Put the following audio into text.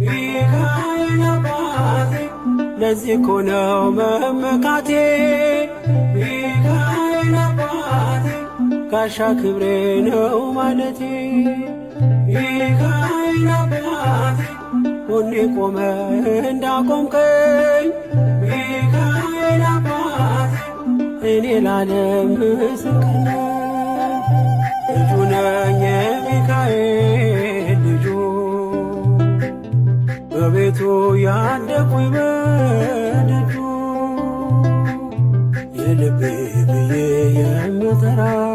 ሚካኤል አባቴ ለዚህ እኮ ነው መመካቴ። ሚካኤል አባቴ ጋሻ ክብሬ ነው ማለቴ። ሚካኤል አባቴ ጎኔ ቆመ እንዳቆምከኝ፣ ሚካኤል አባቴ እኔ ላለም ምስክር ነኝ። ልጁ ነኝ የሚካኤል ልጁ፣ በቤቱ ያደኩኝ በደጁ፣ የልቤ ብዬ የምጠራው።